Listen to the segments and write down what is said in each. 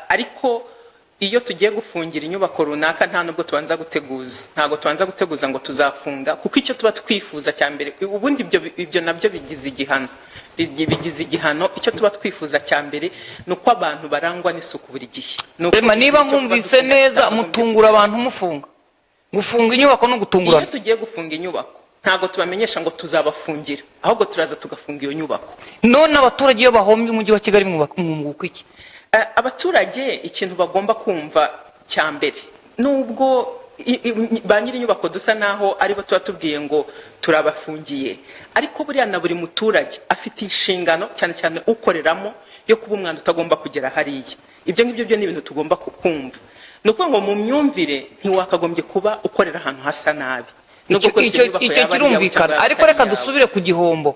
Ariko iyo tugiye gufungira inyubako runaka, nta nubwo tubanza guteguza, ntabwo tubanza guteguza ngo tuzafunga, kuko icyo tuba twifuza cya mbere, ubundi ibyo nabyo bigize igihano. Bigize igihano. Icyo tuba twifuza cya mbere ni uko abantu barangwa n'isuku buri gihe. Ni uko Rema, niba icyo kuba nkumvise dufunga neza, kitagombye mutungura abantu mufunga. Gufunga inyubako no Iyo gutungurana. tugiye gufunga inyubako, ntabwo tubamenyesha ngo tuzabafungira, ahubwo turaza tugafunga iyo nyubako. None abaturage iyo bahombye umujyi wa Kigali, mwunguka iki? Abaturage ikintu bagomba kumva cya mbere, nubwo ba nyiri inyubako dusa naho aribo tuba tubwiye ngo turabafungiye, ariko buriya na buri muturage afite inshingano, cyane cyane ukoreramo, yo kuba umwanda utagomba kugera hariya. Ibyo ngibyo byo ni ibintu tugomba kumva. Ni ukuvuga ngo mu myumvire ntiwakagombye kuba ukorera ahantu hasa nabi, nubwo Icyo kose icyo inyubako icyo yaba ari iyawe kirumvikana, cyangwa ariko atari reka iyawe. dusubire ku gihombo.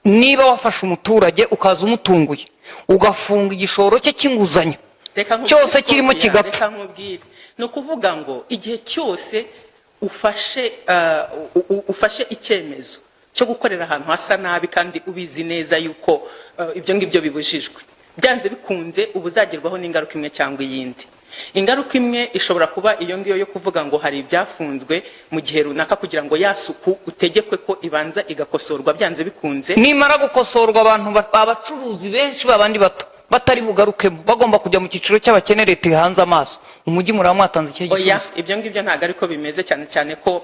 Niba wafashe umuturage ukaza umutunguye, ugafunga igishoro cye cy'inguzanyo Reka nkubwire, cyose kirimo Sophia, kigapfa. Reka nkubwire, ni ukuvuga ngo igihe cyose ufashe icyemezo cyo gukorera ahantu hasa nabi kandi ubizi neza yuko ibyo ngibyo bibujijwe, byanze bikunze uba uzagerwaho n'ingaruka imwe cyangwa iyindi. Ingaruka imwe ishobora kuba iyo ngiyo yo kuvuga ngo hari ibyafunzwe mu gihe runaka kugira ngo ya suku utegekwe ko ibanza igakosorwa byanze bikunze. Nimara gukosorwa, abantu abacuruzi benshi babandi bato batari bugarukemo, bagomba kujya mu cyiciro cy'abakene leta ihanze amaso, umujyi muraba mwatanze ikihe Oya, gisubizo? ibyo ngibyo ntabwo ariko bimeze, cyane cyane ko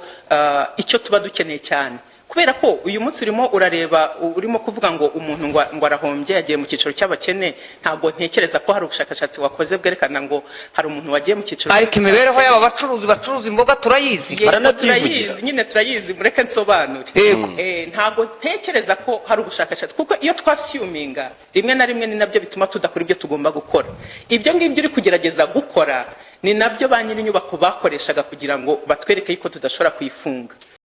icyo tuba dukeneye cyane, kubera ko uyu munsi urimo urareba, urimo kuvuga ngo umuntu ngo arahombye, yagiye mu cyiciro cy'abakene, ntabwo ntekereza ko hari ubushakashatsi wakoze bwerekana ngo hari umuntu wagiye mu cyiciro Ariko imibereho cy'abakene. y'aba bacuruzi bacuruza imboga turayizi. Yego, Baranabyivugira. turayizi nyine, turayizi. Mureke nsobanure. Yego. Ntabwo ntekereza ko hari ubushakashatsi, kuko iyo twassuminga rimwe na rimwe ni nabyo bituma tudakora ibyo tugomba gukora. Ibyo ngibyo uri kugerageza gukora ni nabyo ba nyir'inyubako bakoreshaga kugira ngo batwereke yuko tudashobora kuyifunga.